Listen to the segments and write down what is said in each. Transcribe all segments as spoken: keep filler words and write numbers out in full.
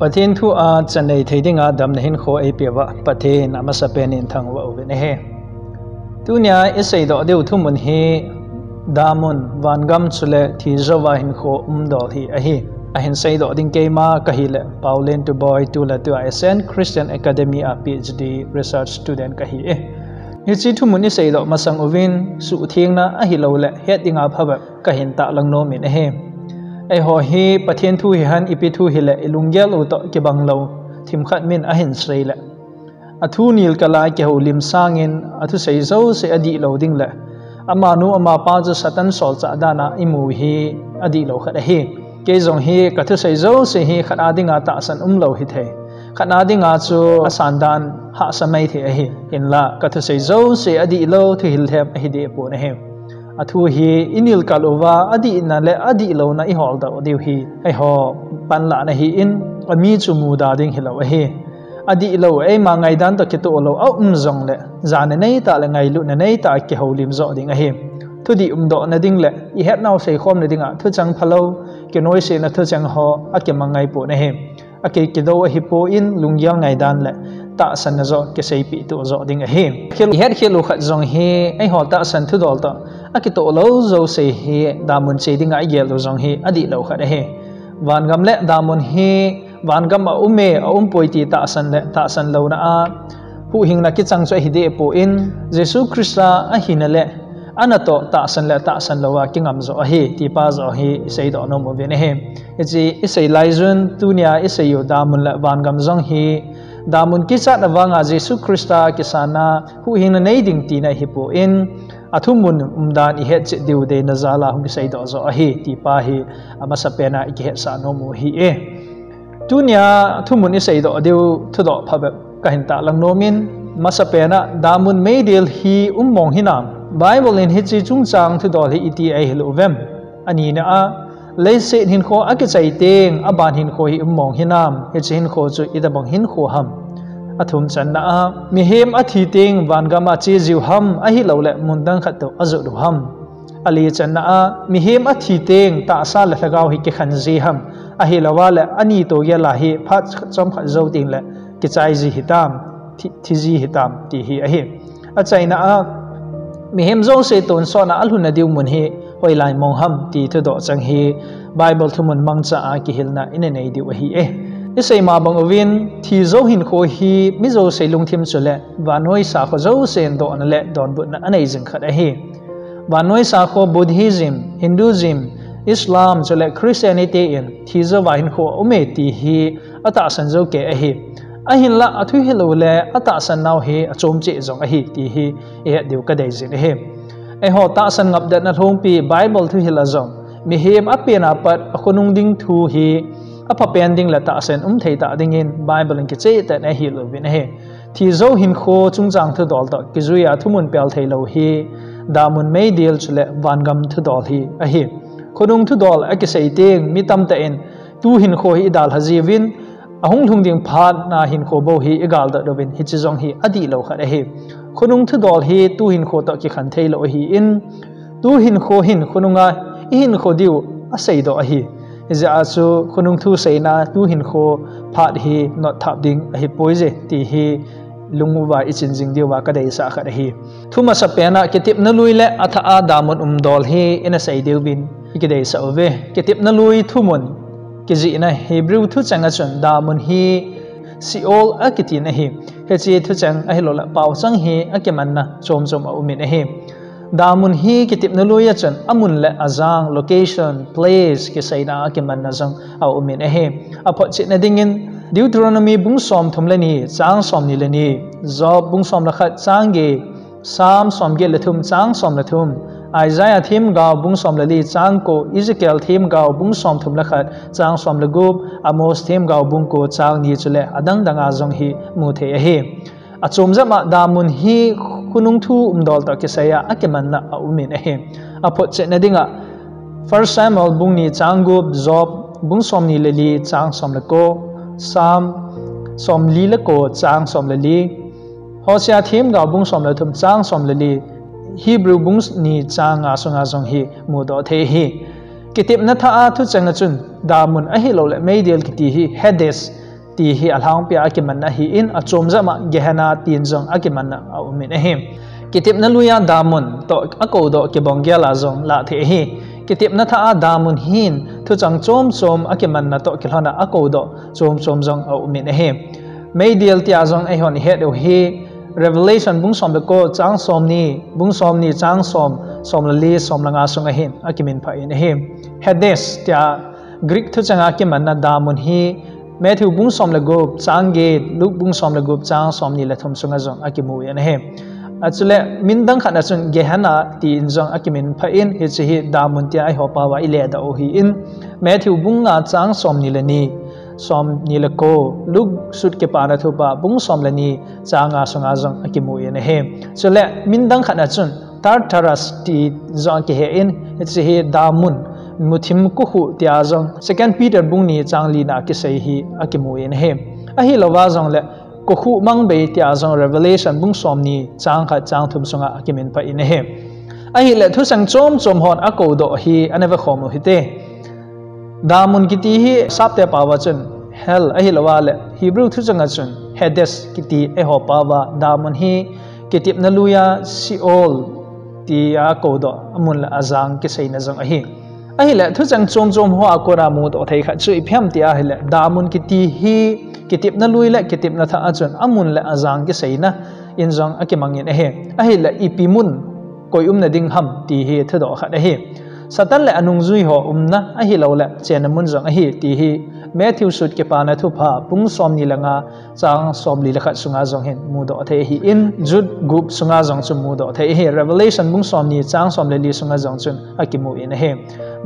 Pathen thu a chanei thei dinga damna hinkho eipeuva Pathen amasapen in thangvah uvin ahi. Tunia iseidoh diu thumun hi damun, vangam chule thijouva hinkho umdol hi ahi. Ahin seidoh ding keima kahile Paulen Tuboi, tuletua Ascent Christian Academy a PhD research student kahi e. Hiche thumun iseidoh masang uvin suhthengna ahiloule het dinga phabep kahin tahlang nomin ahi. Eiho hi Pathen thu hihen ipi thu hile ilunggel u toh kibanglou themkhat min ahin seile, athu nilkala kihoulim sangin athusei jouse adihlou dingle, amanu amapa chu Satan solchah dana imu hi adihlou khat ahi. Kei jong hi kathusei jouse hi khat a dinga tahsan umlou hithei, khat a dinga chu asandan hahsa mai thei ahi. Hinla kathusei jouse adihlou thuhil lhem ahidehpon ahi. Athu hi inilkal uva adihna le adihlouna iholdoh diu hi eiho panlahna ahin, ami chu muda ding hilou ahi. Adihlou, eima ngaidan toh kitohlou aum jongle, jana neitah le ngailutna neitah a kihoulim joh ding ahi. Thudih umdohna dingle ihetnau seikhomna dinga thucheng phalou, kinoisena thucheng ho akimang ngaipon ahi. Akikidou ahipon lunggel ngaidan le tahsanna joh kiseipeh toh joh ding ahi. Ihetkhel u khat jong hi eiho tahsan thudol toh akitohlou jouse hi damun che dinga igel u jong hi adihlou khat ahi. Vangam le damun hi vangam a um e, aumpoi ti tahsan le tahsan louna a huhhingna kichang chu ahidehpon, Jesu Christa ahina le anatoh tahsan le tahsan louva kingam joh ahi tipa joh hi iseidoh nom uvin ahi. Hiche isei laiyun tunia isei u damun le vangam jong hi damun kichatna vanga Jesu Christa kisanna huhhingna nei ding tina ahipon, athumun umdan ihetchet diu deina jala hung kiseidoh joh ahi tipa hi amasapena ikihetsah nom u ahi e. Tunia thumun iseidoh diu thudoh phabep kahin tahlang nomin, masapena damun meidil hi um mong hinam? Bible in hiche chungchang thudol hi iti eihil uvem? Anina a, leiset hinkho akichai teng aban hinkho hi um mong hinam? Hiche hinkho chu itobang hinkho ham? Athum channa a, mihem athi teng vangam a chejiu ham, ahiloule mundang khat toh ajot u ham? Ali channa a, mihem athi teng tahsa le lhagao hi kikhen ji ham, ahiloule ani toh gela hi phat chomkhat jou tengle kichai ji hitam, thi, thi ji hitam ti hi ahi. Achaina a, mihem jouse tonsot a alhunna diu mun hi hoilai mong ham ti thudoh chang hi Bible thumun mangcha a kihilna ina nei diu ahi e. Isei ma bang uvin, thijou hinkho hi mi jouse lungthim chule vannoi sakho jousen dohna le donbutna anei jing khat ahi. Vannoi sakho Buddhism, Hinduism, Islam chule Christianity in thijouva hinkho aume ti hi atahsan jou kei ahi. Ahinla athuhil u le atahsan nau hi achom cheh jong ahi ti hi ihet diu kadei jin ahi. Eiho tahsan ngapdatna lhongpi Bible thuhil a jong mihem apen a pat akhonung ding thu hi aphapen ding le tahsan um thei tah dingin Bible in kicheh tah in ahil uvin ahi. Thijou hinkho chungchang thudol toh kijui a thumun pel theilou hi damun meidil chule vangam thudol hi ahi. Khonung thudol akisei teng mi tamtah in tu hinkho hi idalha jiuvin, ahung lhung ding phatna hinkho bou hi igaldoh uvin, hiche jong hi adihlou khat ahi. Khonung thudol hi tu hinkho toh kikhen theilou ahin, tu hinkho hin khonunga ihinkho diu aseidoh ahi. Hijeh a chu khonung thu seina tu hinkho phat hi notthap ding ahipoi je ti hi lung uva ichin jing diuva kadeisah khat ahi. Thu masapen a kitepna lui le athah a damun umdol hi ina sei diuvin ikideisah uve. Kitepna lui thumun kijihna Hebrew thucheng a chun damun hi Sheol akitin ahi. Hiche thucheng ahiloule paochang hi akimanna chomchom aumin ahi. Damun hi kitepna lui a chun amun le ajang, location, place, kiseina akimanna jong aumin ahi. Aphotchetna dingin Deuteronomy bung somthum le ni, chang somni le ni, Job bung som le khat, chang get, Psalm somget le thum, chang som le thum, Isaiah themgao bung som le li, chang ko, Ezekiel themgao bung somthum le khat, chang som le gup, Amos themgao bung ko, chang ni chule adangdang a jong hi mu thei ahi. Achom jep a damun hi khonung thu umdol toh kisai a akimanna aumin ahi. Aphotchetna dinga First Samuel bung ni chang gup, Job bung somni le li chang som le ko, Psalm somli le ko chang som le li, Hosea themgao bung som le thum chang som le li, Hebrew bung ni chang nga sunga jong hi mudoh thei ahi. Kitepna thah a thucheng a chun damun ahiloule meidil kiti hi Hades, ti hi alhangpia akimanna ahin, achom jep a Gehenna tin jong akimanna aumin ahi. Kitepna luia damun toh akoudoh kibang gel a jong lah thei ahi. Kitepna thah a damun hin thucheng chom chom akimanna toh kilhon a akoudoh chom chom jong aumin ahi. Meidil tia jong eihon ihet u hi Revelation bung som le ko chang somni, bung somni chang som, som le li, som le nga sunga hin akiminphah in ahi. Hades tia Greek thucheng a kimanna damun hi Matthew bung som le gup chang get, Luke bung som le gup chang somni le thum sunga jong akimu in ahi. Achule min dang khat a chun Gehenna tin jong akiminphah in, hiche hi damun tia eiho pao a iledoh u ahin, Matthew bung nga chang somni le ni, somni le ko, Luke sut kipana thupha bung som le ni chang nga sunga jong akimu in ahi. Chule min dang khat a chun Tartarus ti jong akihen, hiche hi damun, muthim kokhuh tia jong Second Peter bung ni chang li na kisei hi akimu in ahi. Ahilouva jongle kokhuh mangbei tia jong Revelation bung somni chang khat chang thum sunga akiminphah in ahi. Ahile thucheng chom chom hon akoudoh hi ana vekhom u hite. Damun kiti hi sapte pao a chun hell ahilouva le Hebrew thucheng a chun Hades kiti eiho pao a damun hi kitepna luia Sheol tia koudoh amun le ajang kiseina jong ahi. Ahile thucheng chom chom hoa kona mudoh thei khat chu ipi ham ti ahile damun kiti hi kitepna lui le kitepna thah a chun amun le ajang kiseina in jong akimangin ahi. Ahile ipi mun koi umna ding ham ti hi thudoh khat ahi. Satan le anungjui ho umna ahilouleh chenna mun jong ahi ti hi Matthew sut kipana thupha bung somni le nga chang somli le khat sunga jong hin mudoh thei ahin, Jude gup sunga jong chu mudoh thei ahi, Revelation bung somni chang som le li sunga jong chun akimu in ahi.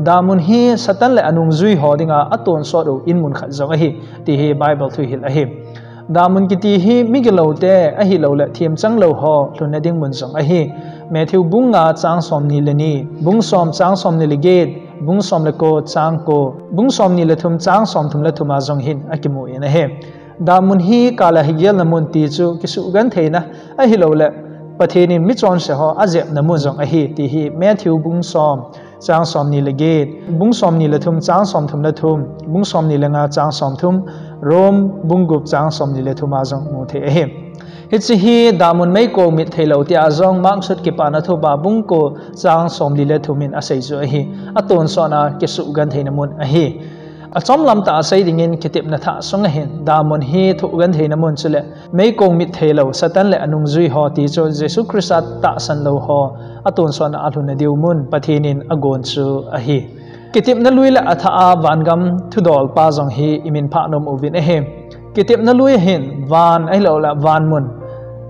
Damun hi Satan le anungjui ho dinga atonsot u in mun khat jong ahi ti hi Bible thuhil ahi. Damun kiti hi migiloute ahilouleh themchanglou ho lhunna ding mun jong ahi. Matthew bung nga chang somni le ni, bung som chang somni le get, bung som le ko chang ko, bung somni le thum chang somthum le thum a jong hin akimu in ahi. Damun hi kal a higelna mun ti chu kisugentheina ahilouleh Pathen in michonse ho ajepna mun jong ahi ti hi Matthew bung som chang somni le get, bung somni le thum chang somthum le thum, bung somni le nga chang somthum, Rome bung gup chang somni le thum a jong mu thei ahi. Hiche hi damun meikong mit theilou tia jong Mark sut kipana thupha bung ko chang somli le thum in asei chu ahi. Atonsot a kisugentheina mun ahi. Achomlam tah a sei dingin kitepna thah sunga hin damun hi thugentheina mun chule meikong mit theilou Satan le anungjui ho ti chu Jesu Christa tahsan lou ho atonsot a alhunna diu mun Pathen in agon chu ahi. Kitepna lui le athah a vangam thudolpa jong hi iminphah nom uvin ahi. Kitepna lui hin van ahilouleh van mun,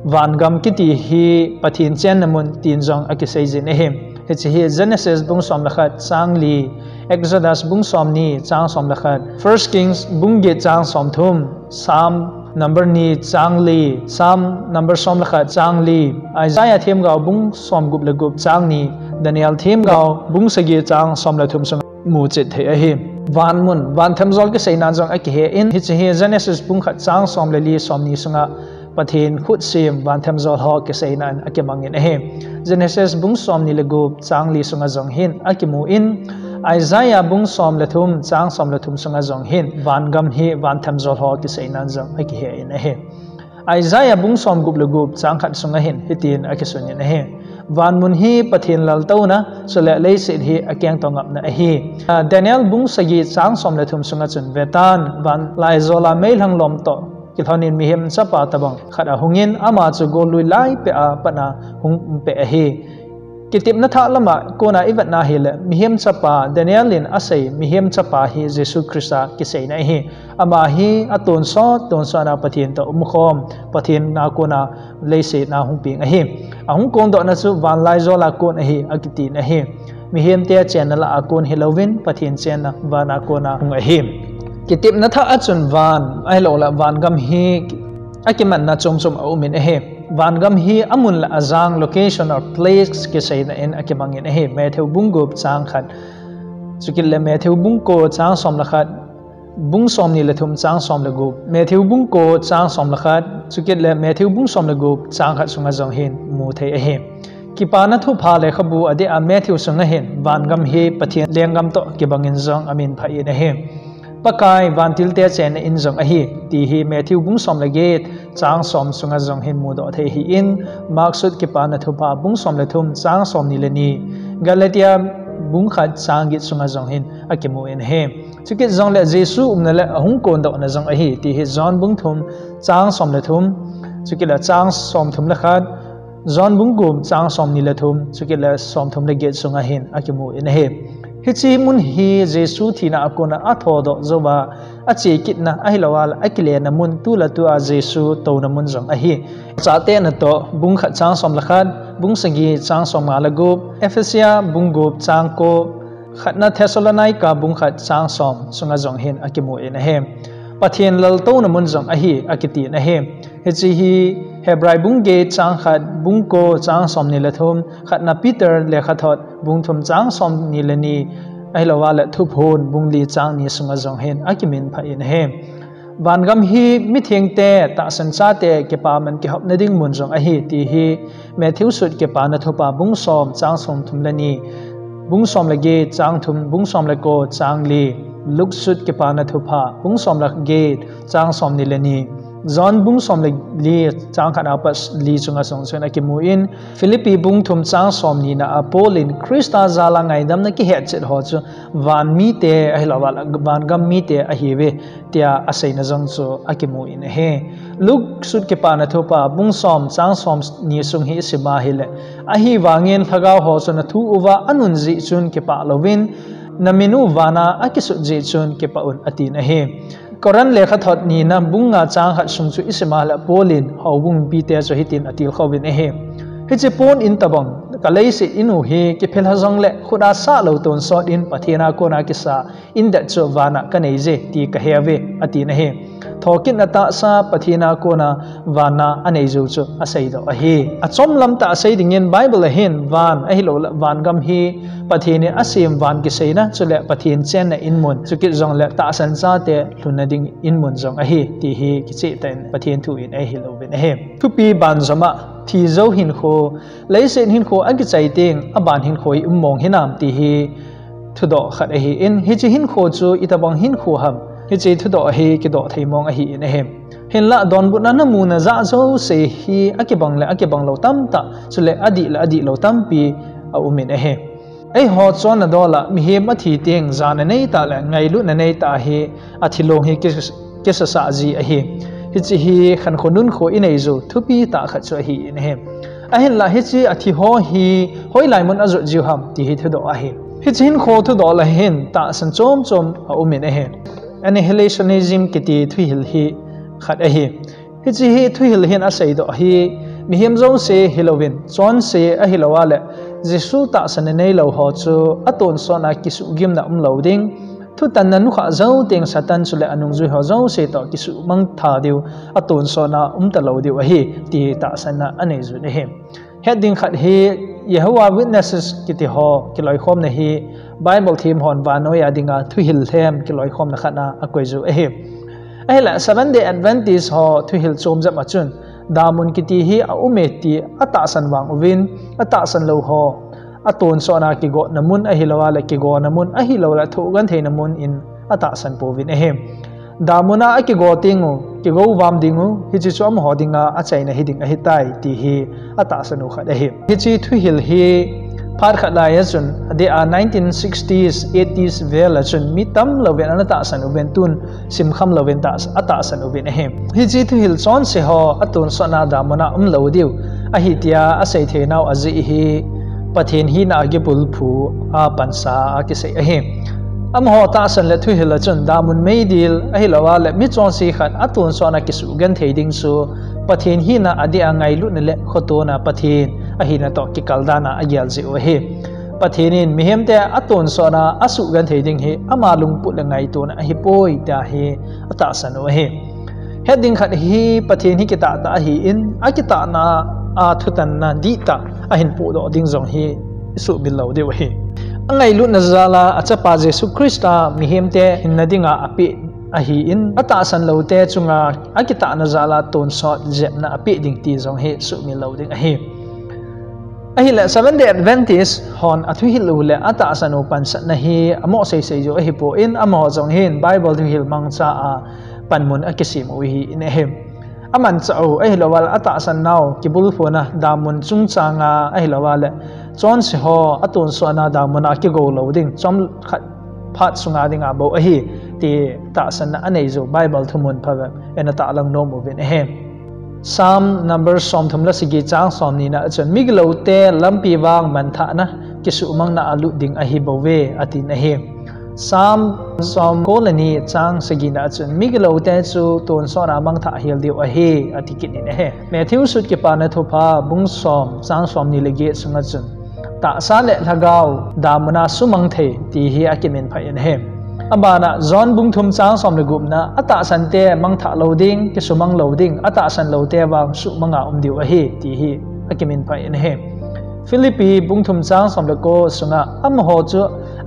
vangam kiti hi Pathen chenna mun tin jong akiseijin ahi. Hiche hi Genesis bung som le khat chang li, Exodus bung somni chang som le khat, First Kings bung get chang somthum, Psalm number ni chang li, Psalm number som le khat chang li, Isaiah themgao bung somgup le gup chang ni, Daniel themgao bung sagi chang som le thum sunga muchet thei ahi. Van mun, van themjol kiseina jong akihen, hiche hi Genesis bung khat chang som le li, somni sunga Pathen khut sem van themjol ho kiseina in akimangin ahi. Genesis bung somni le gup chang li sunga jong hin akimun, Isaiah bung som le thum chang som le thum sunga jong hin vangam hi van themjol ho kiseina jong akihen ahi. Isaiah bung somgup le gup chang khat sunga hin hitin akisunin ahi. Van mun hi Pathen laltouna, chule leiset hi akeng toh ngapna ahi. Ah, Daniel bung sagi chang som le thum sunga chun vetan, van laijola meilhang lom toh kilhonin mihem chapa tobang khat ahungin, ama chu gollui laipeh a patna hung umpeh ahi. Kitepna thah lama kona ivetna hile, mihem chapa Daniel in asei, mihem chapa hi Jesu Christa kiseina ahi. Ama hi atonsot, tonsot a Pathen toh umkhom, Pathen a kona leiset a hung peng ahi. Ahung kongdohna chu van laijola kon ahi, akitin ahi. Mihemte chenna lah a kon hilouvin, Pathen chenna van a kona hung ahi. Kitepna thah a chun van, ahilouleh vangam hi akimanna chom chom aumin ahi. Vangam hi amun le ajang, location or place kiseina in akimangin ahi. Matthew bung gup chang khat, chukit le Matthew bung ko chang som le khat, bung somni le thum chang som le gup, Matthew bung ko chang som le khat, chukit le Matthew bung som le gup chang khat sunga jong hin mu thei ahi. Kipana Thupha lekhabu adeh a Matthew sunga hin vangam hi Pathen lenggam toh kibangin jong aminphah in ahi. Pakai vantilte chenna in jong ahi, ti hi Matthew bung som le get chang som sunga jong hin mudoh thei ahin, Mark sut Kipana Thupha bung som le thum chang som ni le ni, Galatia bung khat chang get sunga jong hin akimu in ahi. Chukit jongle Jesu umna le ahung kondohna jong ahi, ti hi John bung thum chang som le thum, chukit le chang som thum le khat, John bung gup chang som ni le thum, chukit le som thum le get sunga hin akimu in ahi. Hiche mun hi Jesu thina a kona athodoh jouva, ache kitna ahilouleh akilenna mun, tu le tua Jesu touna mun jong ahi. Chate natoh bung khat chang som le khat, bung sagi chang som nga le gup, Ephesia bung gup chang ko, khatna Thessalonica bung khat chang som sunga jong hin akimu in ahi. Pathen laltouna mun jong ahi, akiti in ahi. Hiche hi Hebrai bung get chang khat, bung ko chang som ni le thum, khatna Peter lekhathot bung thum chang som ni le ni, ahilouleh Thuphon bung li chang ni sunga jong hin akiminphah in ahi. Vangam hi mithengte, tahsan chate kipaman kihopna ding mun jong ahi, ti hi Matthew sut Kipana Thupha bung som chang som thum le ni, bung som le get chang thum, bung som le ko chang li, Luke sut Kipana Thupha bung som le get chang som ni le ni, John bung som le li chang khat apat li chunga jong chun akimu in, Philippi bung thum chang som ni na a Paul in Christa jala ngaidamna kihetchet ho chu van mite ahilouleh vangam mite ahiuve, tia aseina jong chu akimu in ahi. Luke sut Kipana Thupha bung som chang som ni sung hi isim a ahile, ahivangin lhagao ho chun nathu uva anun jeh chun kipah louvin, namin u vana akisut jeh chun kipah un, ati in ahi. Korin lekhathot nina bung nga chang khat sung chu isim a ahile, Paul in houbung mipite chu hitin atilkhou vin ahi. Hiche pon in tabang, ka leiset in u hi kiphel ha jongle khut a sah lou tonsot in Pathen a kona kisa in det chu vana kanei je ti kahe uve, ati in ahi. Thokitna tahsa Pathen a kona vana anei jou chu aseidoh ahi. Achomlam tah a sei dingin Bible a hin van ahilouleh vangam hi Pathen in asem van kiseina, chule Pathen chenna in mun, chukit jongle tahsan chate lhunna ding in mun jong ahi, ti hi kicheh tah in Pathen thu in eihil uvin ahi. Thupi banjom a, thi jou hinkho, leiset hinkho akichai teng, aban hinkho hi um mong hinam, ti hi thudoh khat ahin, hiche hinkho chu itobang hinkho ham, hiche thudoh hi kidoh thei mong ahin ahi. Hinlah donbutna namu najah jouse hi akibang le akibang lou tamtah, chule adih le adih lou tampi aum in ahi. Eiho chonna dol a mihem athi teng jana neitah le ngailutna neitah hi athilong hi kis-, kisasah ji ahi. Hiche hi khankho nunkho inei jou thupi tah khat chu ahin ahi. Ahinlah hiche athi ho hi hoilai mun ajot jiu ham ti hi thudoh ahi. Hiche hinkho thudoh lah hin tahsan chom chom aum in ahi. Annihilationism kiti thuhil hi khat ahi. Hiche hi thuhil hin aseidoh ahi, mihem jouse hilouvin, chonse ahilou a le, Jesu tahsan a neilou ho chu atonsot a kisuhgimna umlou ding, thutanna nukhah jou teng Satan chule anungjui ho jouse toh kisuhmang tha diu, atonsot a umtalou diu ahi, ti tahsan a anei jun ahi. Het ding khat hi Jehovah Witnesses kiti ho kiloikhomna hi Bible them hon vannoi a dinga thuhil lhem kiloikhomna khat a akoi ju ahi. Ahile Seventh Day Adventist ho thuhil chom jep a chun, damun kiti hi aume ti atahsan vang uvin, atahsan lou ho atonsot a kigotna mun ahilou a le kigona mun ahilou le thohgentheina mun in atahsan pouvin ahi. Damun a akigo teng u, kigo vam ding u, hiche chu amaho dinga achaina hiding ahitai, ti hi atahsan u khat ahi. Hiche thuhil hi phat khat lai a chun, adeh a nineteen sixties, eighties vel a chun mi tamlouvin ana tahsan uvin tun, simkham louvin tah-, atahsan uvin ahi. Hiche thuhil chonse ho atonsot a damun a umlou diu ahi tia asei theinau ajeh hi Pathen hina a kibulphu a pansa a kisei ahi. Amaho tahsan le thuhil a chun damun meidil ahilou a le mi chonse khat atonsot a kisuhgenthei ding chu Pathen hina adeh a ngailutna le khotona Pathen ahina toh kikal dan a agel jeh u ahi. Pathen in mihemte atonsot a asuhgenthei ding hi ama lungput le ngaitona ahipoi tia hi atahsan u ahi. Het ding khat hi Pathen hi kitah tah ahin, akitahna a thutanna dihtah ahin pohdoh ding jong hi isuhmil lou diu ahi. Angailutna jal a achapa Jesu Christa mihemte hinna dinga apeh ahin, atahsan loute chunga akitahna jal a tonsot jepna apeh ding ti jong hi suhmil lou ding ahi. Ahile Seventh Day Adventist hon athuhil u le atahsan u pansatna hi amoh seisei jo ahipon, amaho jong hin Bible thuhil mangcha a panmun akisem u hi in ahi. Amanchah u ahilouva le atahsan nau kibulphuna damun chungchanga ahilouva le chonse ho atonsotna damun a kigou lou ding, chomkhat phat sunga dinga bou ahi ti tahsanna anei jo Bible thumun phabep in atahlang nom uvin ahi. Psalm number somthum le sagi chang somni na achun, migiloute lampi vang manthahna kisuhmangna a lut ding ahi bouve, atin ahi. Psalm somko le ni chang sagi na achun, migiloute chu tonsotna mangthah hel diu ahi, ati kit in ahi. Matthew sut Kipana Thupha bung som chang somni le get sunga chun, tahsa le lhagao damun a sumang thei ti hi akiminphah in ahi. Abana John bung thum chang som le gupna, atahsante mangthah lou ding, kisumang lou ding, atahsan loute vang suhmanga um diu ahi, ti hi akiminphah in ahi. Philippi bung thum chang som le ko sunga, amaho chu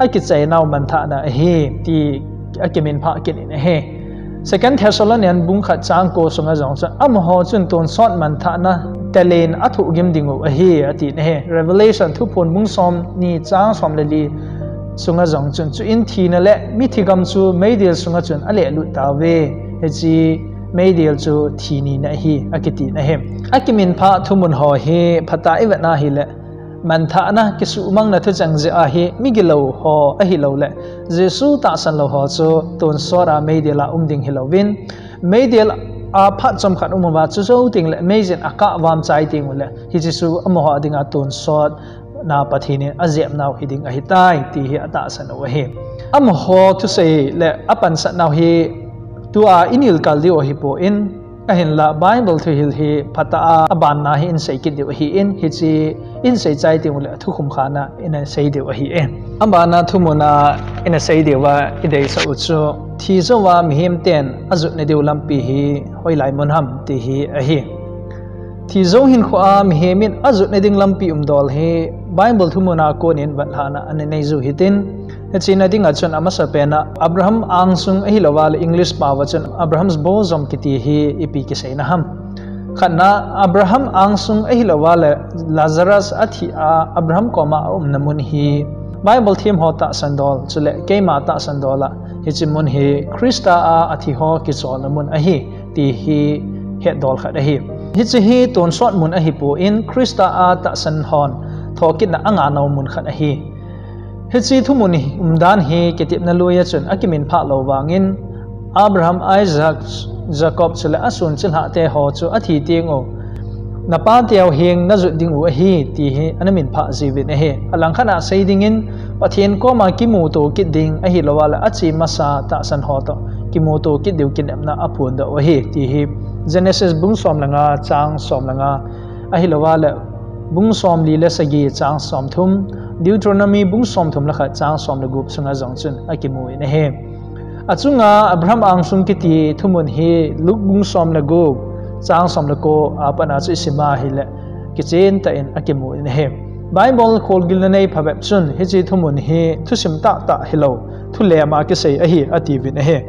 akichai nau manthahna ahi, ti akiminphah kit in ahi. Second Thessalonian bung khat chang ko sunga jong chun, amaho chun tonsot manthahna talen athohgim ding u ahi, atin ahi. Revelation Thuphon bung somni chang som le li sunga jong chun, chuin thina le mithi gam chu meidil sunga chun alehlut tauve. Hiche meidil chu thi nina ahi, akitin ahi. Akiminphah thumun ho hi phatah a ivet na hile, manthahna kisuhmangna thucheng jeh a hi migilou ho ahilou le Jesu tahsan lou ho chu tonsot a meidil a um ding hilouvin, meidil a phat chomkhat um uva chu jou teng le meijin akah vam chai teng u le hiche chu amaho dinga tonsotna Pathen in ajepnau hiding ahitai ti hi atahsan u ahi. Amaho thusei le apansatnau hi tua inilkal diu ahipon, ahinla Bible thuhil hi phatah a abanna hi insei kit diu ahin, hiche insei chai teng u le athukhum khatna ina sei diu ahi e. Abanna thumun a ina sei diuva ideisah u chu, thi jouva mihem ten ajotna diu lampi hi hoilai mun ham ti hi ahi. Thi jou hinkhoa mihem in ajotna ding lampi umdol hi Bible thumun a konin vetlhahna ana nei u hitin, hiche na dinga chun amasapen a Abraham angsung ahilouva le English pao a chun Abraham's bosom kiti hi ipi kiseina ham. Khatna, Abraham angsung ahilouva le Lazarus athi a Abraham koma aumna mun hi Bible them ho tahsan dol chule keima tahsan dol a hiche mun hi Christa a athi ho kicholna mun ahi ti hi hetdol khat ahi. Hiche hi tonsot mun ahipon, Christa a tahsan hon thokitna anganau mun khat ahi. Hiche thumun umdan hi kitepna lui a chun akiminphah lou vangin, Abraham, Isaac, Jacob chule ason chilhahte ho chu athi teng u, napateu heng najot ding u ahi ti hi ana minphah jiuvin ahi. Alangkhat a sei dingin, Pathen koma kimuto kit ding ahilouva le ache masa tahsan ho toh kimuto kit diu kinepna aphondoh u ahi ti hi Genesis bung som le nga chang som le nga ahilouva le bung somli le sagi chang somthum, Deuteronomy bung somthum le khat chang som le gup sunga jong chun akimu in ahi. Achunga Abraham angsung kiti thumun hi Luke bung som le gup chang som le ko a pat a chu isim a hile kichen tah in akimu in ahi. Bible kholgilna nei phabep chun hiche thumun hi thusim tahtah hilou, thulhem a kisei ahi atiuvin ahi.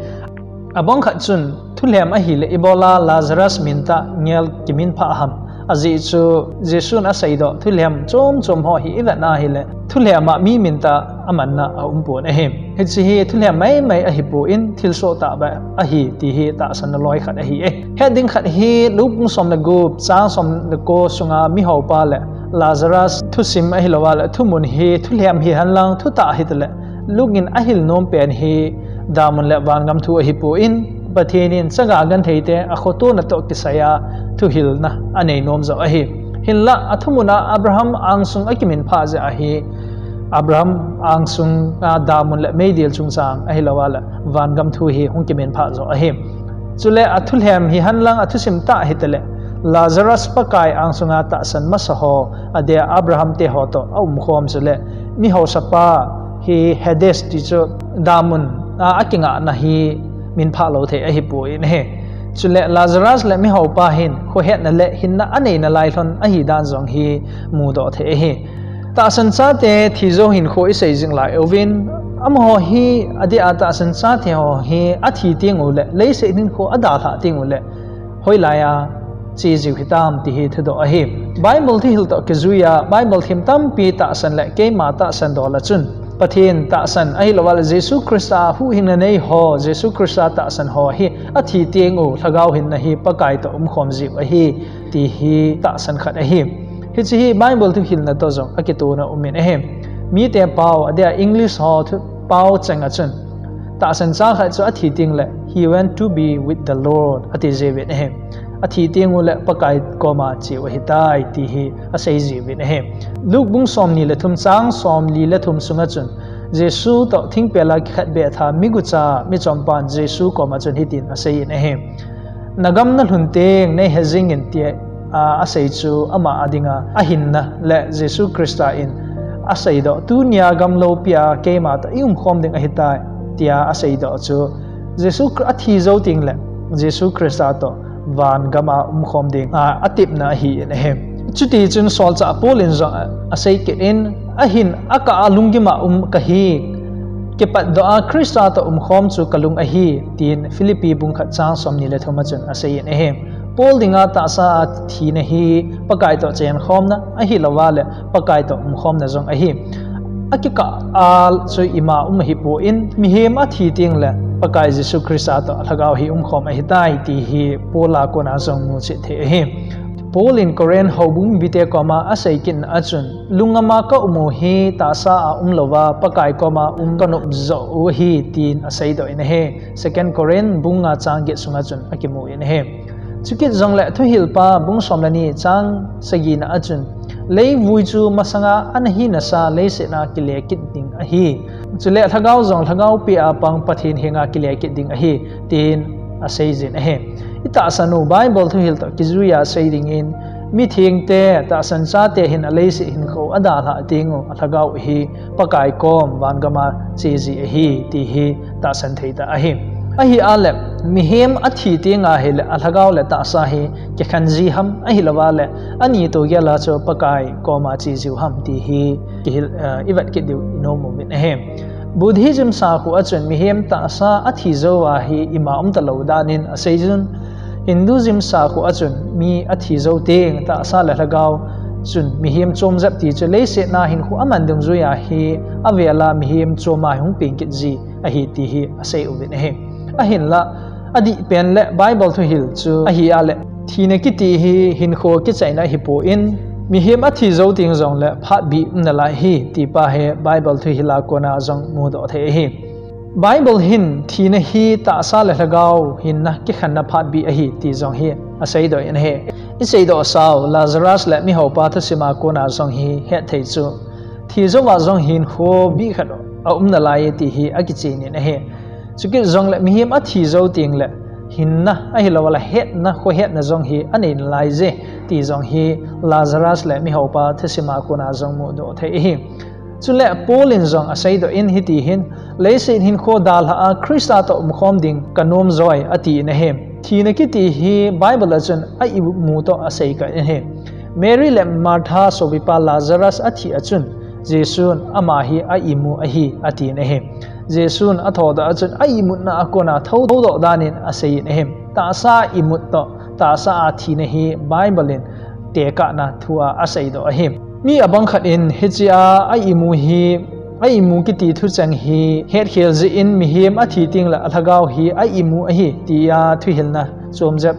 Abang khat chun, thulhem ahile ibola Lazarus min tah ngel kiminphah ham? Ajeh chu Jesun aseidoh thulhem chom chom ho hi ivet na hile, thulhem a mi min tah amanna aumpon ahi. Hiche hi thulhem maimai ahipon, thilsoh tah beh ahi ti hi tahsanna loi khat ahi e. Het ding khat hi Luke bung som le gup chang som le ko sunga mihaopa le Lazarus thusim ahilouva le thumun hi thulhem hihen lang thutah hitale, Luke in ahil nom pen hi damun le vangam thu ahipon, Pathen in chaga gentheite akhotona toh kisai a thuhilna anei nom joh ahi. Hinlah athumun a Abraham angsung akiminphah jeh ahi, Abraham angsung a damun le meidil chungchang ahilouva le vangam thu hi hung kiminphah joh ahi. Chule athulhem hihen lang athusim tah hitale, Lazarus Pakai angsunga tahsan masa ho, adeh a Abraham te ho toh aumkhom chule, mihaosapa hi Hades ti chu damun a akingahna hi minphah lou thei ahipon ahi. Chule Lazarus le mihaopa hin khohetna le hinna aneina lai lhon ahidan jong hi mudoh thei ahi. Tahsan chate thi jou hinkho isei jing lai uvin, amaho hi, adeh a tahsan chate ho hi athi teng u le leiset hinkho adalhah teng u le hoilai a che jiu hitam ti hi thudoh ahi. Bible thuhil toh kijuiya Bible thim tampi tahsan le keima tahsan dol a chun Pathen tahsan ahilouva le Jesu Christa huhhingna nei ho, Jesu Christa tahsan ho hi athi teng u lhagao hinna hi Pakai toh umkhom jiu ahi ti hi tahsan khat ahi. Hiche hi Bible thuhilna toh jong akitona umin ahi. Mite pao, adeh a English ho pao cheng a chun tahsan cha khat chu athi teng le He went to be with the Lord ati jiuvin ahi. Athi teng u le Pakai koma cheu ahitai ti hi asei jiuvin ahi. Luke bung somni le thum chang somli le thum sunga chun Jesu toh thingpel a kikhat behtha migucha michompan Jesu koma chun hitin aseiyin ahi. Nagam nalhun teng neihe jingin tia asei chu ama a dinga ahinna le Jesu Christa in aseidoh, tunia gam loupia keima toh iumkhom ding ahitai tia aseidoh chu Jesu athi jou teng le Jesu Christa toh van gama umkhom ding atepna ahin ahi. Chutichun solchah Paul in jong asei kit in, ahin akah a lunggima um kahi, kipatdoh a Christa toh umkhom chu kalung ahi, tin Philippi bung khat chang somni le thum a chun aseiyin ahi. Paul dinga tahsa a thina hi Pakai toh chenkhomna ahilouva le Pakai toh umkhomna jong ahi. Akikah a chu ima um ahipon, mihem athi teng le Pakai Jesu Christa toh lhagao hi umkhom ahitai ti hi Paul a kona jong muchet thei ahi. Paul in Corinth houbung mite koma asei kitna a chun, lungngama kaum u hi tahsa a umlouva Pakai koma um kanop joh u ahi, tin aseidoh in ahi. Second Corinth bung nga chang get sunga chun akimun ahi. Chukit jongle Thuhilpa bung som le ni chang sagina a chun, leivui chu masanga ana hinasa leiset a kile kit ding ahi. Chule lhagao jong lhagao pia pang Pathen henga kile kit ding ahi, tin aseijin ahi. Itahsan u Bible thuhil toh kijuiya sei dingin, mithengte, tahsan chate hin aleiset hinkho adalhah teng u alhagao hi Pakai kom vangama cheji ahi ti hi tahsan theitah ahi. Ahi a le, mihem athi tenga hile alhagao le tahsa hi kikhen ji ham, ahilouva le ani toh gel a chu Pakai koma chejiu ham ti hi kihil, ivet kit diu inom uvin ahi. Buddhism sakhu a chun mihem tahsa athi jouva hi ima umtalou danin aseijun, Hinduism sakhu a chun mi athi jou teng tahsa le lhagao chun mihem chom jep ti chu leiset a hinkho aman dungjuiya hi avela mihem choma hung peng kit ji ahi ti hi asei uvin ahi. Ahinla, adihpen le Bible thuhil chu ahi a le, thina kiti hi hinkho kichaina ahipon, mihem athi jou teng jongle phatbih umnalai ahi ti pa hi Bible thuhil a kona jong mudoh thei ahi. Bible hin thina hi tahsa le lhagao hinna kikhenna phatbih ahi ti jong hi aseidoh in ahi. Iseidoh sau Lazarus le mihaopa thusim a kona jong hi hetthei chu, thi jouva jong hinkho bih khat aumnalai ti hi akichenin ahi. Chukit jongle mihem athi jou tengle hinna ahiloule hetna, khohetna jong hi aneinalaije ti jong hi Lazarus le mihaopa thusim a kona jong mudoh thei ahi. Chule Paul in jong aseidoh in hiti hin, leiset hinkho dalhah a Christa toh umkhom ding kanom joi atin ahi. Thina kiti hi Bible a chun a-imu toh aseikha in ahi. Mary le Martha sopipa Lazarus athi a chun, Jesun ama hi a-imu ahi atin ahi. Jesun athodoh a chun a-imutna a kona thoudoh danin aseiyin ahi. Tahsa imut toh tahsa a thina hi Bible in tekahna thu a aseidoh ahi. Mi abang khat in hichea a-imu hi, a-imu kiti thucheng hi hetkhel jeh in mihem athi tengle alhagao hi a-imu ahi tia thuhilna chomjep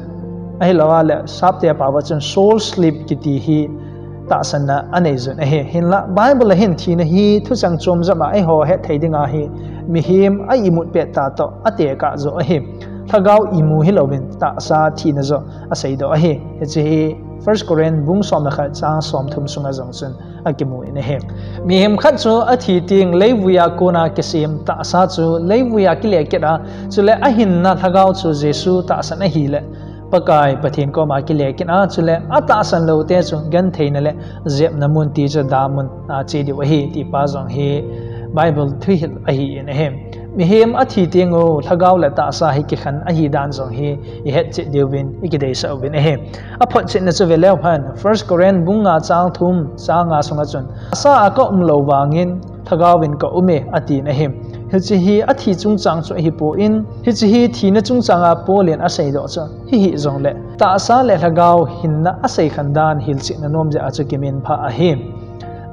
ahiloule sapte pao a chun soul sleep kiti hi tahsanna aneijun ahi. Hinla Bible a hin thina hi thucheng chomjep a eiho hetthei dinga hi mihem a-imut pettah toh atekah joh ahi. Lhagao imu hilouvin tahsa thina joh aseidoh ahi. Hiche hi First Corinth bung som le khat chang somthum sunga jong chun akimun ahi. Mihem khat chu athi teng leivui a kona kisem tahsa chu leivui a kile kit a, chule ahinna lhagao chu Jesu tahsan ahile Pakai Pathen koma kile kit a, chule atahsan loute chu gentheina le jepna mun ti chu damun a che diu ahi ti pa jong hi Bible thuhil ahin ahi. Mihem athi tengu lhagao le tahsa hi kikhen ahidan jong hi ihetchet diuvin ikideisah uvin ahi. Aphotchetna chu veleu hen, First Corinth bung nga chang thum chang nga sunga chun, tahsa a kaumlou vangin lhagaovin kaume atin ahi. Hiche hi athi chungchang chu ahipon, hiche hi thina chungchanga Paul in aseidoh chu hi hijongle, tahsa le lhagao hinna asei khan dan hilchetna nom jeh a chu kiminphah ahi.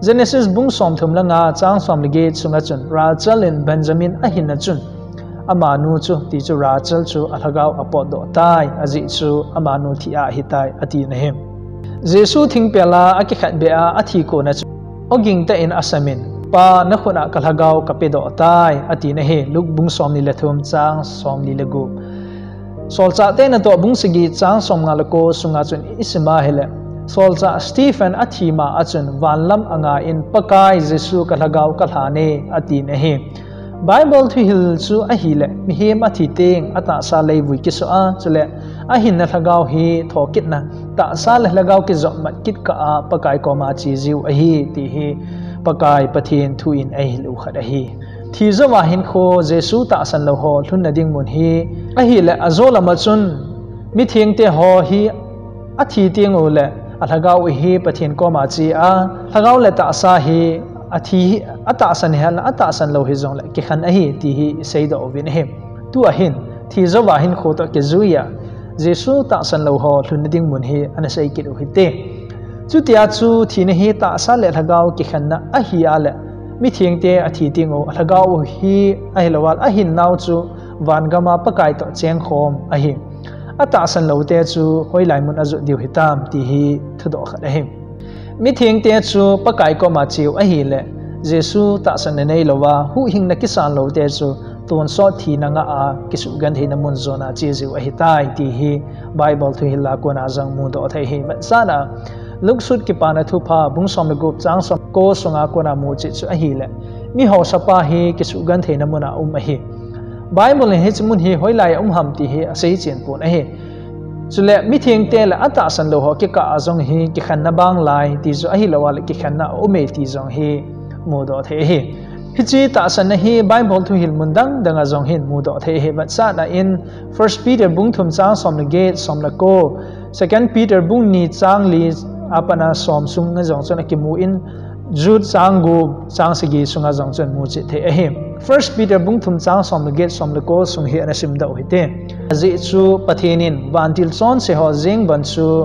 Genesis bung somthum le nga chang som le get sunga chun Rachel in Benjamin ahinna chun, amanu chu, ti chu Rachel chu alhagao apotdoh tai, ajeh chu amanu thi a ahitai, atin ahi. Jesu thingpel a akikhetbeh a athi kona chu, oging tah in asamin, Pa, nakhut a kalhagao kapedoh tai, atin ahi. Luke bung somni le thum chang somli le gup. Solchahte natoh bung sagi chang somnga le ko sunga chun isim a hile, Solchah Stephen athi ma a chun vanlam anga in, Pakai Jesu, kalhagao kalhan e, atin ahi. Bible thuhil chu ahile, mihem athi teng atahsa leivui kisoh a, chule ahinna lhagao hi thokitna, tahsa le lhagao kijopmat kit kah a Pakai koma che jiu ahi, ti hi Pakai Pathen thu in eihil u khat ahi. Thi jouva hinkho Jesu tahsan lou ho lhunna ding mun hi ahile, ajo lama chun mithengte ho hi athi tengule alhagao u hi Pathen koma che a, lhagao le tahsa hi athi hi, atahsan hihen lang atahsan lou hijongle kikhen ahi, ti hi iseidoh uvin ahi. Tua hin, thi jouva hinkho toh kijui a, Jesu tahsan lou ho lhunna ding mun hi ana sei kit u hite. Chutia chu thina hi tahsa le lhagao kikhenna ahi a le, mithengte athi tengu alhagao u hi ahilouva, ahinnau chu vangama Pakai toh chengkhom ahi. Atahsan loute chu hoilai mun ajot diu hitam, ti hi thudoh khat ahi. Mithengte chu Pakai koma cheu ahile, Jesu tahsanna neilouva, huhhingna kisan loute chu tonsot thina ngah a kisuhgentheina mun jona che jiu ahitai, ti hi Bible thuhil a kona jong mudoh thei ahi. Vetsahna, Luke sut Kipana Thupha bung som le gup chang som ko sunga kona muchet chu ahile, mihaosapa hi kisuhgentheina muna um ahi. Bible in hiche mun hi hoilai a um ham ti hi aseichen pon ahi. Chule mithengte le atahsan lou ho kikah a jong hi kikhenna banglai ti chu ahilouva le kikhenna aume ti jong hi mudoh thei ahi. Hiche tahsanna hi Bible thuhil mun dang danga jong hin mudoh thei ahi. Vetsahna in First Peter bung thum chang som le get, som le ko, Second Peter bung ni chang li apatna som sunga jong chun akimun, Jude chang gup, chang sagi sunga jong chun muchet thei ahi. First Peter bung thum chang som le get, som le ko sung hi ana simdoh u hite. Ajeh chu Pathen in vantil chonse ho jeng ban chu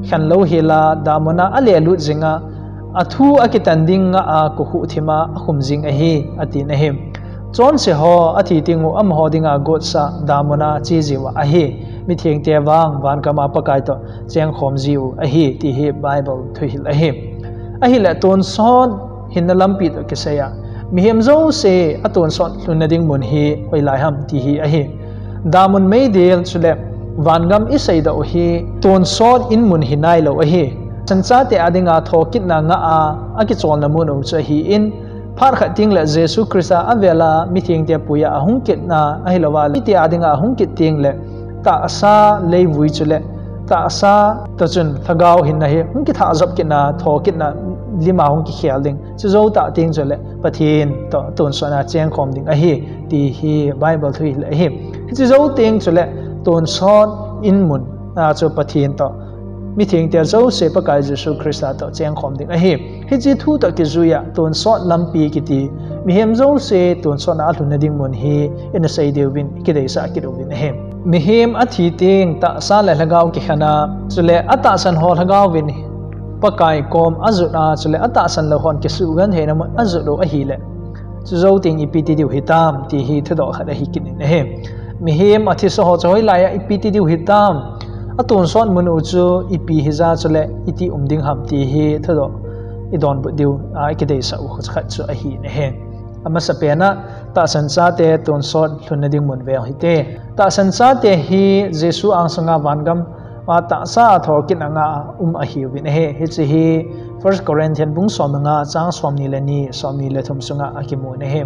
khen louhela, damuna alelut jinga, athu akitan ding ngah a kohuh thima akhum jing ahi, atin ahi. Chonse ho athi tengu amaho dinga gotsa damuna che jiuva ahi. Mithengte vang vangama Pakai toh chengkhom jiu ahi, ti hi Bible thuhil ahi. Ahile tonsot hinna lampi toh kisai a, mihem jouse atonsot lhunna ding mun hi hoilai ham ti hi ahi. Damun meidil chule vangam iseidoh u hi tonsot in mun hi nailou ahi. Tahsan chate a dinga thokitna ngah a akicholna mun u chu ahin, phat khat tengle Jesu Christa avela mithengte puiya ahung kitna ahilouva le, mite a dinga ahung kit tengle tahsa leivui chule tahsa toh chun lhagao hinna hi hung kithah jop kitna, thokitna lima hung kikhel ding. Chujou tah teng chule Pathen toh tonsotna chengkhom ding ahi, ti hi Bible thuhil ahi. Hiche jou teng chule tonsot in mun a chu Pathen toh mithengte jouse Pakai Jesu Christa toh chengkhom ding ahi. Hiche thu toh kijuiya tonsot lampi kiti, mihem jouse tonsotna alhunna ding mun hi ina sei diuvin kideisah kit uvin ahi. Mihem athi teng tahsa le lhagao kikhen a, chule atahsan ho lhagao vin Pakai kom ajot a, chule atahsan lou hon kisugentheina mun ajot u ahile, chujou teng ipi ti diu hitam ti hi thudoh khat ahi kit in ahi. Mihem athisa ho chu hoilai a ipi ti diu hitam, atonsot mun u chu ipi hija chule iti um ding ham ti hi thudoh idonbut diu a ikideisah u khat chu ahi in ahi. Amasapen a, tahsan chate tonsot lhunna ding mun veu hite. Tahsan chate hi Jesu angsunga vangam a tahsa a thokitna ngah a um ahiuvin ahi. Hiche hi First Corinthian bung som le nga chang somni le ni, somni le thum sunga akimun ahi.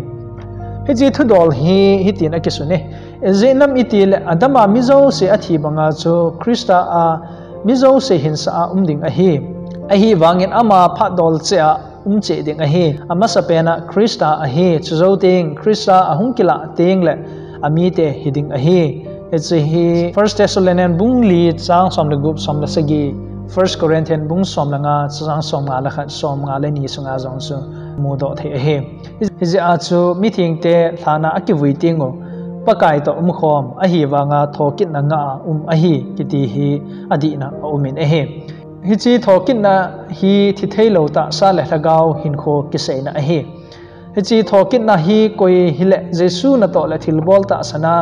Hiche thudol hi hitin akisun e: Ijeh inem itile Adama mi jouse athi banga chu Christa a mi jouse hinsah a um ding ahi. Ahivangin ama phatdol cheh a um cheh ding ahi. Amasapen a Christa ahi, chujou teng Christa ahung kilah tengle amite hiding ahi. Hiche hi First Thessalonian bung li chang som le gup, som le sagi, First Corinthian bung som le nga chang somnga le khat, somnga le ni sunga jong chu mudoh thei ahi. Hijeh a chu mithengte lhan a akivui teng u Pakai toh umkhom ahivanga thokitna ngah a um ahi kiti hi adihna aumin ahi. Hiche thokitna hi thitheilou tahsa le lhagao hinkho kiseina ahi. Hiche thokitna hi koi hile Jesu natoh le thilbol tahsan a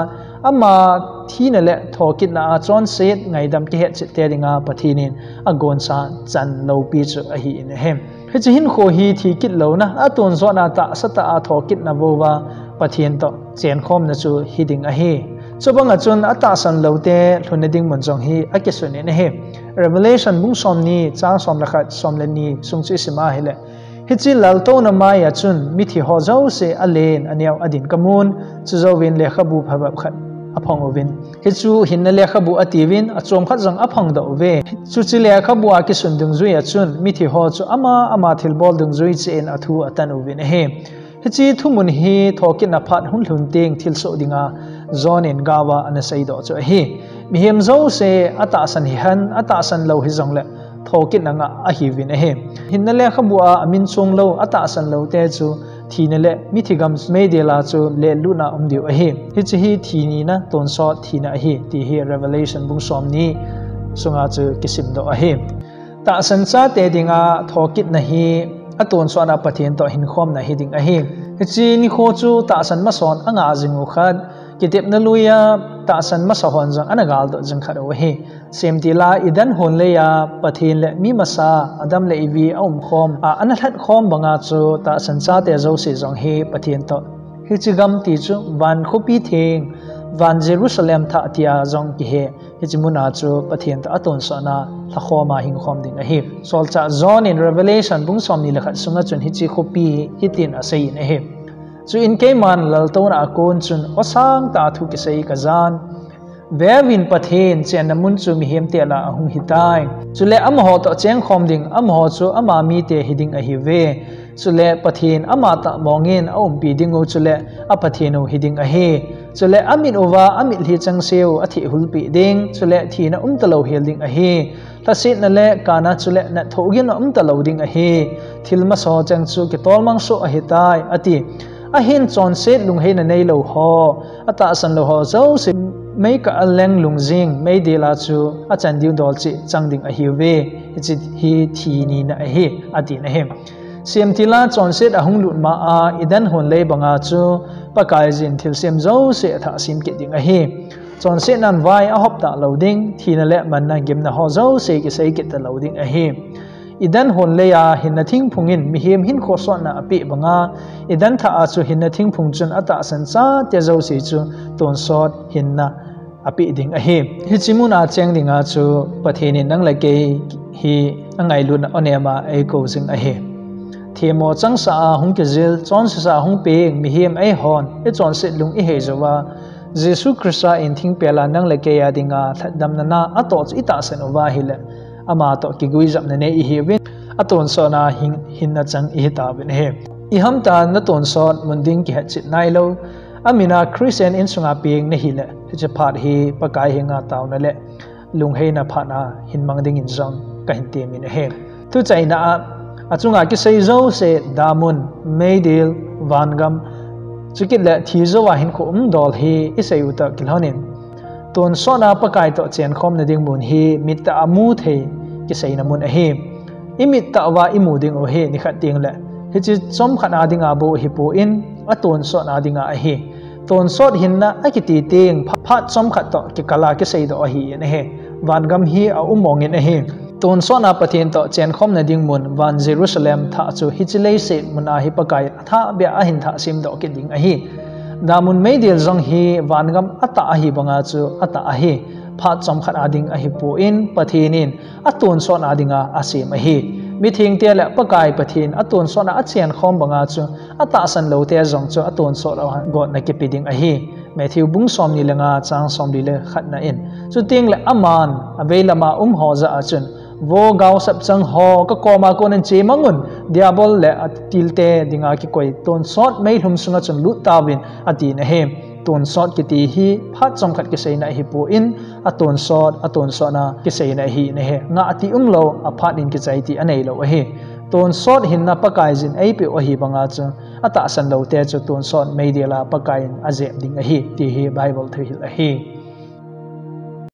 ama thina le thokitna a chonset ngaidam kihetchet te dinga Pathen in agonsa chan loupi chu ahin ahi. Hiche hinkho hi thi kit louna, atonsot a tahsa tah a thokitna vouva Pathen toh chenkhomna chu hiding ahi. Chubanga chun atahsan loute lhunna ding mun jong hi akisun in ahi. Revelation bung somni chang som le khat, som le ni sung chu isim a hile, hiche laltouna mai a chun mithi ho jouse alen aneo adin kamun, chujouvin lekhabu phabep khat aphong uvin, hichu hinna lekhabu atiuvin, achom khat jong aphongdoh uve. Chuche lekhabu a kisun dungjui a chun mithi ho chu ama ama thilbol dungjui cheh in athu atan uvin ahi. Hiche thumun hi thokitna phat hung lhun teng thilsoh dinga John in gaova ana seidoh chu ahi. Mihem jouse atahsan hihen, atahsan lou hijongle thokitna ngah ahiuvin ahi. Hinna lekhabu a amin chong lou, atahsan loute chu thina le mithi gam meidil a chu lelutna um diu ahi. Hiche hi thi nina, tonsot thina ahi, ti hi Revelation bung somni sunga chu kisimdoh ahi. Tahsan chate dinga thokitna hi atonsot a Pathen toh hinkhomna hiding ahi. Hiche nikho chu tahsan masan angah jing u khat, kitepna lui a tahsan masa hon jong ana galdoh jing khat u ahi. Semtil a Eden hon lei a Pathen le mi masa Adam le Evi aumkhom a ana lhatkhom banga chu tahsan chate jouse jong hi Pathen toh, hiche gam ti chu van khopi theng, van Jerusalem thah tia jong kihe, hiche muna chu Pathen toh atonsot a lhakhom a hingkhom ding ahi. Solchah John in Revelation bung somni le khat sunga chun hiche khopi hitin aseiyin ahi. Chuin keiman laltouna a kon chun aw sangtah a thu kisei kajan, Veuvin, Pathen chenna mun chu mihemte lah a ahung hitai. Chule amaho toh chengkhom ding, amaho chu ama mite hiding ahiuve. Chule Pathen amatah mongin aumpi ding u chule a Pathen u hiding ahi. Chule amit uva amitlhi changseh u athehhulpeh ding, chule thina umtalou hel ding ahi. Lhasetna le kana chule natthohgimna umtalou ding ahi. Thil masa cheng chu kitolmang soh ahitai, ati. Ahin chonset lungheina neilou ho, atahsan lou ho jouse meikah a leng lungjing meidil a chu achan diu dolcheh chang ding ahiuve. Hiche hi thi nina ahi, atin ahi. Semtil a chonset ahung lut ma a Eden hon lei banga chu Pakaiyin thilsem jouse athahsem kit ding ahi. Chonsetnan vai ahop talou ding, thina le manna gimna ho jouse kisei kit talou ding ahi. Eden hon lei a hinna thingphung in mihem hinkho sotna apeh banga, Eden thah a chu hinna thingphung chun atahsan chate jouse chu tonsot hinna apeh ding ahi. Hiche muna cheng dinga chu Pathen in nang le kei hi angailutna onem a eikou jing ahi. Themmo changseh a hung kijil, chonsesa hung peng mihem eihon ichonset lung ihei jouva, Jesu Christa in thingpel a nang le kei a dinga lhatdamna na atoh chu itahsan uva ahile, ama toh kiguijopna nei ihiuvin, atonsot a hin, hinna chang ihitauvin ahi. Ihamtah a natonsot mun ding kihetchet nailou, amin a Christian insunga peng nahile, hiche phat hi Pakai henga taona le lungheina phat a hin mang dingin jong kahin temin ahi. Thuchaina a, achunga kisei jouse, damun, meidil, vangam, chukit le thi jouva hinkho umdol hi isei u toh kilhonin, tonsot a Pakai toh chenkhomna ding mun hi mittah a muthei kiseina mun ahi. Imittah uva imu ding u hi nikhat tengle hiche chomkhat a dinga bou ahipon, atonsot a dinga ahi. Tonsot hinna akiti teng pha-, phat chomkhat toh kikal a kiseidoh ahin ahi. Vangam hi aum mongin ahi. Tonsot a Pathen toh chenkhomna ding mun van Jerusalem thah chu hiche leiset muna hi Pakai athahbeh a ahin thahsemdoh kit ding ahi. Damun meidil jong hi vangam atah ahi banga chu atah ahi. Phat chomkhat a ding ahipon, Pathen in atonsot a dinga asem ahi. Mithengte le Pakai Pathen atonsot a achenkhom banga chu atahsan loute jong chu atonsot a gotna kipe ding ahi. Matthew bung somni le nga chang somli le khatna in. Chutengle aman aveilam a um ho jah a chun, Vo gaosap chang ho, kakoma konin chemangun, Diabol le atilte dinga kikoi tonsot meilhum sunga chun lut tauvin, atin ahi. Tonsot kiti hi phat chomkhat kiseina ahipon, atonsot, atonsot na kiseina ahi in ahi. Ngah ti umlou, aphat in kichai ti aneilou ahi. Tonsot hinna Pakaiyin eipeh u ahi banga chu, atahsan loute chu tonsot meidil a Pakaiyin ajep ding ahi, ti hi Bible thuhil ahi.